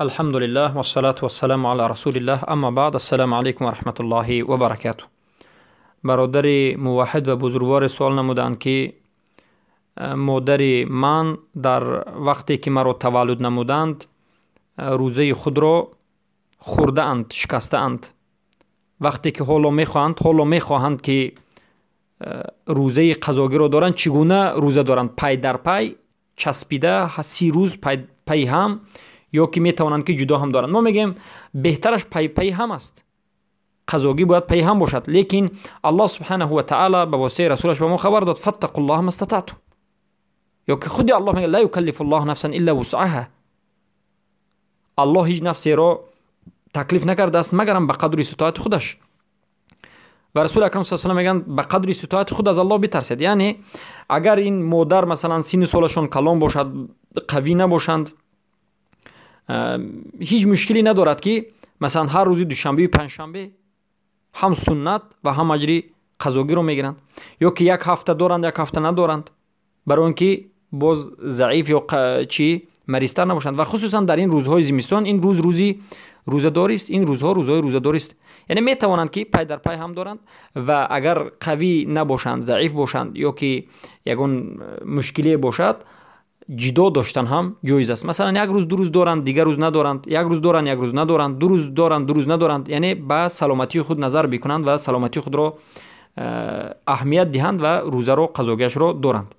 Алҳамдулиллаҳ вассалату вассаламу ала расулиллаҳ, аммо баъд, ассалому алайкум ва раҳматуллоҳи ва баракатуҳ. Бародари муваҳҳид ва бузургворе суол намуданд, ки модари ман дар вақте ки маро таваллуд намуданд, рӯзаи худро хӯрдаанд, шикастаанд. Вақте ки ҳоло мехоҳанд, ки рӯзаи қазогиро доранд, чӣ гуна рӯза доранд? Пай дар пай часпида 30 рӯз пайи ҳам ё ки метавонанд, ки ҷудо ҳам доранд? Мо мегӯем, беҳтараш пайи ҳам аст, қазогӣ бояд пайи ҳам бошад. Лекин Аллоҳ субҳанаҳу ва таъала ба воситаи расулаш ба мо хабар дод: فاتقوا الله ما استطعتم. Ё ки худи Аллоҳ мегӯяд: لا يكلف الله نفسا إلا وسعها. Аллоҳ ҳеҷ нафсеро таклиф накардааст, магарам ба қадри иститоати худаш. Ва Расули акрам с мегӯянд: ба қадри иститоати худ аз Аллоҳ битарсед. Яъне агар ин модар, масалан, синну солашон калон бошад, қавӣ набошанд, ҳеҷ мушкиле надорад, ки масалан ҳар рӯзи душанбею панҷшанбе ҳам суннат ва ҳам аҷри қазогиро мегиранд, ё ки як ҳафта доранд, як ҳафта надоранд, барои он ки боз заиф ё чӣ маризтар набошанд. Ва хусусан дар ин рӯзҳои зимистон, ин рӯз рӯзи рӯзадорист, ин рӯзҳо рӯзҳои рӯзадорист. Яъне метавонанд, ки пай дар пай ҳам доранд ва агар қавӣ набошанд, заиф бошанд ё ки ягон мушкилие бошад, ҷудо доштан ҳам ҷоиз аст. Масалан, як рӯз, 2 рӯз доранд, дигар рӯз надоранд, як рӯз доранд, як рӯз надоранд, 2 рӯз доранд, 2 рӯз надоранд. Яъне ба саломатии худ назар бикунанд ва саломатии худро аҳамият диҳанд ва рӯзаро қазогиашро доранд.